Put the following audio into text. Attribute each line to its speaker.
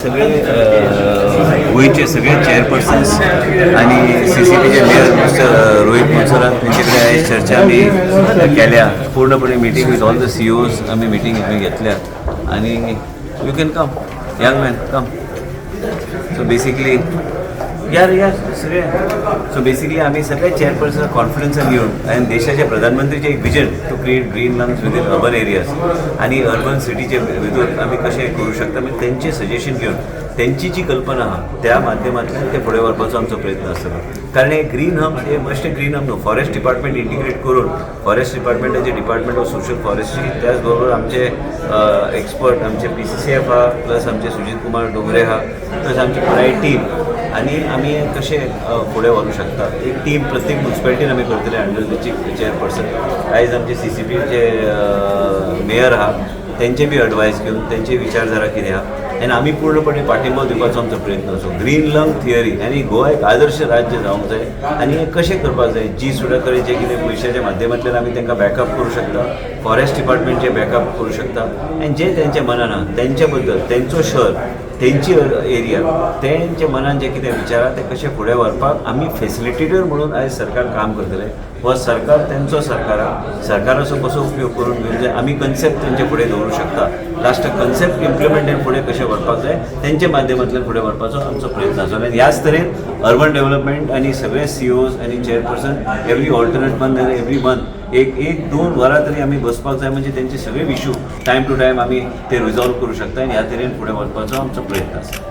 Speaker 1: सगळे गोंयचे सगळे चेअरपर्सन्स आणि सीसीपीचे मेयर मिस्टर रोहित मोन्सेरात, त्यांचे कडेन आयज चर्चा आमी केल्या. पूर्णपणे meeting with all the CEOs आमी मिटींग आमी घेतल्या आनी you can come, young man, come. So basically यार यार सगळे, सो बेसिकली आमी सगळे चेअरपर्सन कॉन्फिडन्सान घेवन आनी देशाचे प्रधानमंत्रीचे एक vision to create green lungs within urban areas आनी अर्बन सिटीचे भितर आमी कशें करूं शकता, मागीर तेंचे सजेशन घेवन तेंची जी कल्पना आहा त्या माध्यमांतल्यान ते फुडें व्हरपाचो आमचो प्रयत्न आसतलो. कारण हे ग्रीन हब हे मस्ट ग्रीन हब न्हू, फॉरेस्ट डिपार्टमेंट इंटिग्रेट करून, फॉरेस्ट डिपार्टमेंटाचे डिपार्टमेंट ऑफ सोशल फॉरेस्ट्री, त्याच बरोबर आमचे एक्सपर्ट, आमचे पीसीसीएफ आहा, प्लस आमचे सुजीत कुमार डोंगरे आहा, प्लस आमची पुराय टीम आनी आमी कशें फुडें व्हरूंक शकता. एक टीम प्रत्येक मुन्सिपालिटीन आमी करतले अंडर the chief chairperson. आयज आमचे सीसीपीचे मेयर आहा, तेंचे बी एडवायस घेवन तेंची विचारधारा कितें आहा आनी आमी पूर्णपणे पाठिंबो दिवपाचो आमचो प्रयत्न आसो. ग्रीन लंग थियरी आनी गोवा एक आदर्श राज्य जावंक जाय आनी हें कशें करपाक जाय, जी सुद्दां कडेन जे कितें पयशाच्या माध्यमांतल्यान आमी तांकां बॅकअप करूं शकता, फॉरेस्ट डिपार्टमेंटचे बॅकअप करूं शकता आनी जे तेंच्या मनान आहा तेंच्या बद्दल, तेंचो शहर, तेंची एरिया, तेंच्या मनान जे कितें विचार आहा ते कशें फुडें व्हरपाक आमी फेसिलिटेटर म्हणून आयज सरकार काम करतले. हो सरकार तेंचो सरकार आहा. सरकाराचो कसो उपयोग करून घेवन जाय, आमी कन्सेप्ट तेंचे फुडें दवरूंक शकता. लास्ट कन्सेप्ट इम्प्लिमेंट फुडें कशें व्हरपाक जाय, तेंच्या माध्यमांतल्यान फुडें व्हरपाचो आमचो प्रयत्न आसा. आनी ह्याच तरेन अर्बन डेव्हलपमेंट आनी सगळे सीईओज आनी chairperson every alternate month, every month एक एक दोन वरां तरी आमी बसपाक जाय, म्हणजे तेंचे सगळे इशू टायम टू टायम आमी ते रिजॉल्व करूं शकता आनी ह्या तरेन फुडें वचपाचो आमचो प्रयत्न आसा.